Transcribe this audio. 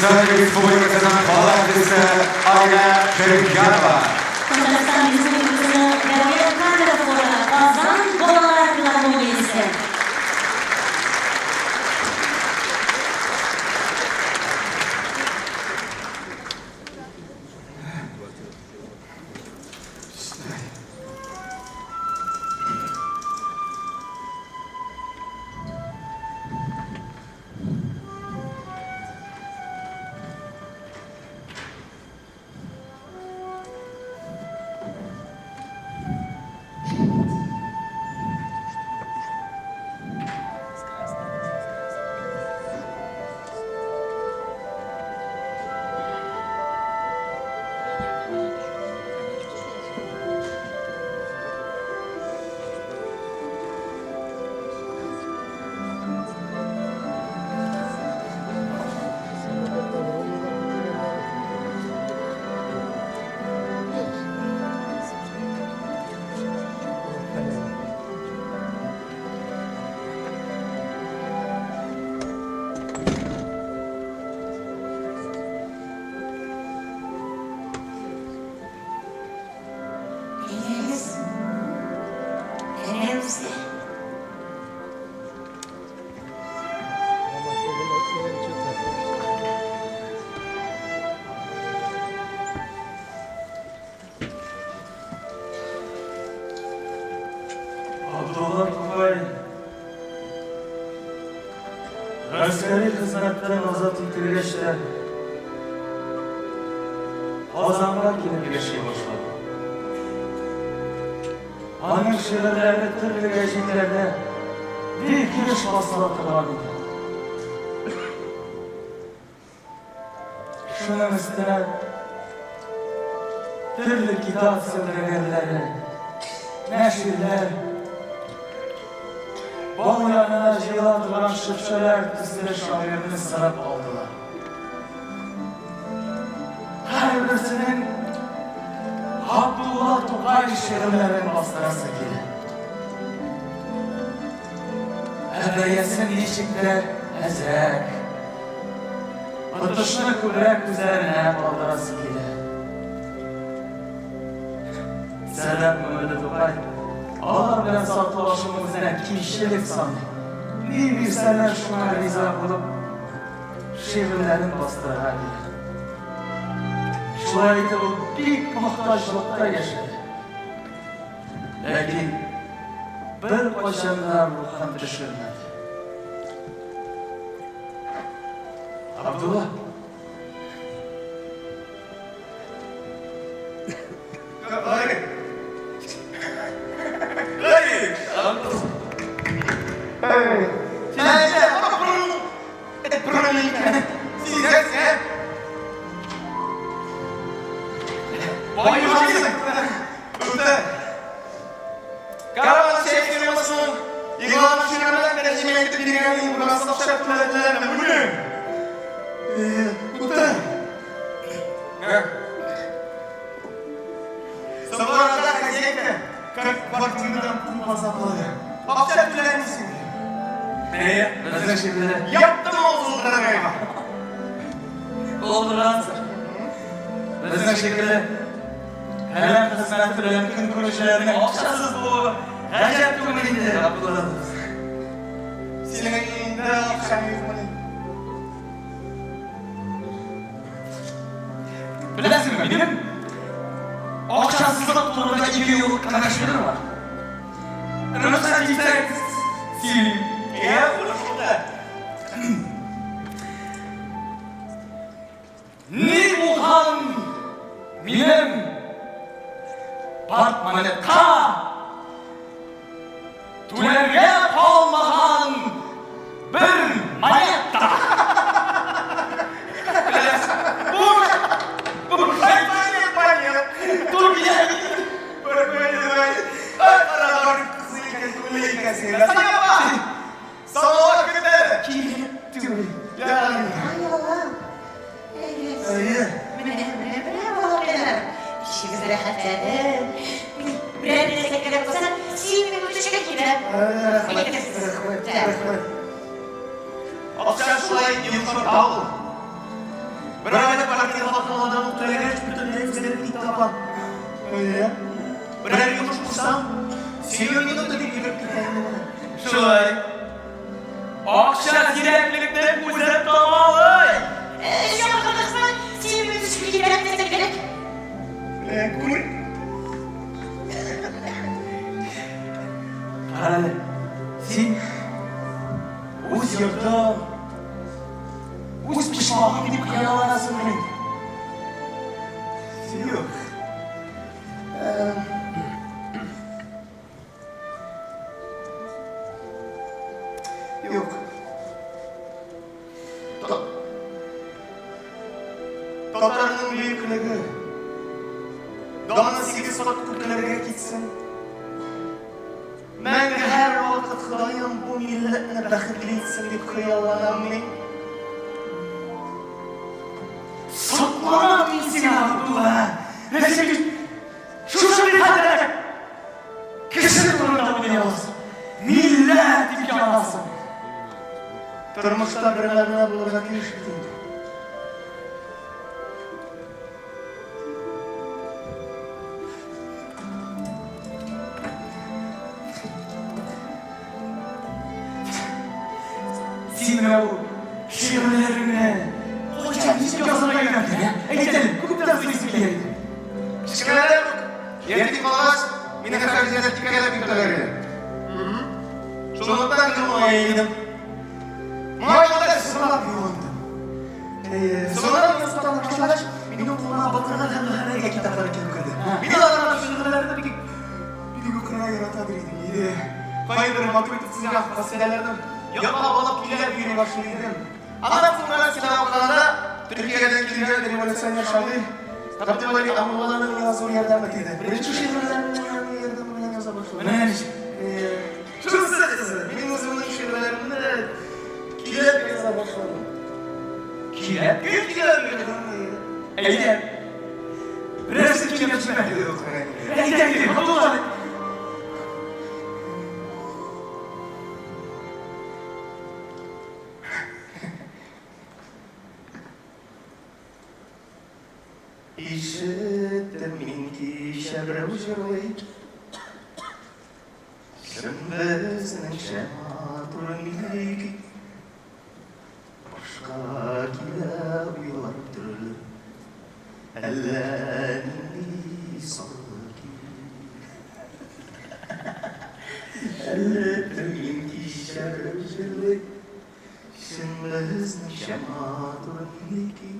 Татарстан Республикасының халык артисты Айна Шәрипҗанова. Татарстан Республикасының Дәүләт камера хоры, Казан балалар филармониясе. Әйдәгез, керәбез дә. Абдулла Тукай гаскәри хезмәттән азат ителгәч тә Казанга килеп яши башлады. Аның шигырьләре төрле гәҗитләрдә бик еш басыла торган иде. Шуның өстенә төрле китап сәүдәгәрләре, нәширләр, бал янына җыела торган шөпшәләр төсле шагыйрьне сырып алдылар. Һәрберсенең Габдулла Тукай шигырьләрен бастырасы килә. Ә бәясе ничек тә әзрәк. Отышны күбрәк үзләренә калдырасы килә. Сәбәп күңелле Тукай алар белән сатулашуны үзенә кимчелек саный. Ни бирсәләр, шуңа риза булып, шигырьләрен бастырырга килә. Шулай итеп, ул бик мохтаҗлыкта яшәде. Ләкин беркайчан да рухын төшермәде. Абдулла. Булдыргансың. Безнең шикелле каләм хезмәте белән көн күрүчеләрнең акчасыз булуы гаҗәп түгел инде, Габдулла дус. Синең дә акчаң юкмыни? Беләсеңме, минем акчасызлык турында ике еллык кына шигырь бар. Рөхсәт итсәң, сөйлим. Я, рөхсәт. Ни булган минем портмонетка түләргә калмаган бер монета. Ай, Аллам. Әйе. Менә, менә, менә, балакайлар. Эшегез рәхәтләнеп. Берәр нәрсә кирәк булса, син минем төшкә килә. Рәхмәт, рәхмәт, рәхмәт. Акча шулай йомшарта ул. Бер айлык квартира хакын ук түләгәч, бөтенләй үзгәреп китте апам. Әйе. Берәр йомыш кушсам, сию минута дип йөгереп китә инде менә. Шулай. Акча кирәклекне үзен тамалый. Яңа син кирәк нәрсә кирәк. Менә күр. Карале, син үз йортың, үз почмагың дип хыялланасың бит. Юк. Юк. Татарның бөеклеге даны сигез кат күкләргә китсен. Мәңге һәр вакыт Ходаем бу милләтне бәхетле итсен дип хыялланам мин. Сокланам мин сиңа, Абдулла. Нәрсә шушы хәлдә кеше турында уйлый аласың. Милләт дип янасың. Тормышта бер мәгънә булырга тиеш бит инде. Син менә бу шигырьләреңне кайчан ничек язарга өйрәндең, ә? Әйт әле, күптән сорыйсым килә иде. Кечкенәдән үк ятим калгач, мине хәрбиләр типкәләп йөртәләр иде. Шунлыктан мин моңая идем. Моңайганда җырлап юындым. Соңыннан мин осталана башлагач, минем кулыма батырган һәм Мөхәммәдия китаплары килеп керде. Мин аларның шигырьләрен бик бик укырга ярата бер идем. Иде. Кайбер матур итеп төзегән касыйдәләрне ятлап алып көйләп йөри башлый идем. Аннан соң менә сиңа укыганда Төркиядән килгән революционер шагыйрь Габдулвәли Амулланың миңа зур ярдәме тиде. Беренче шигырьләремне аның ярдәме белән яза башладым. Менә ничек. Шунысы кызы, мин үземнең шигырьләремне дә көйләп яза башладым. Көйләп? Көйләп язам. Әйдә. Берәрсе көйләп җибәр. Әйдә, әйдә, Абдулла. Ишеттем мин кичә берәү җырлый. Чын безнеңчә матур милли көй. Башка килә уйлар төрле. Әллә нинди саллы көй. Әллә мин кичә берәү җырлый. Чын безнеңчә матур милли көй.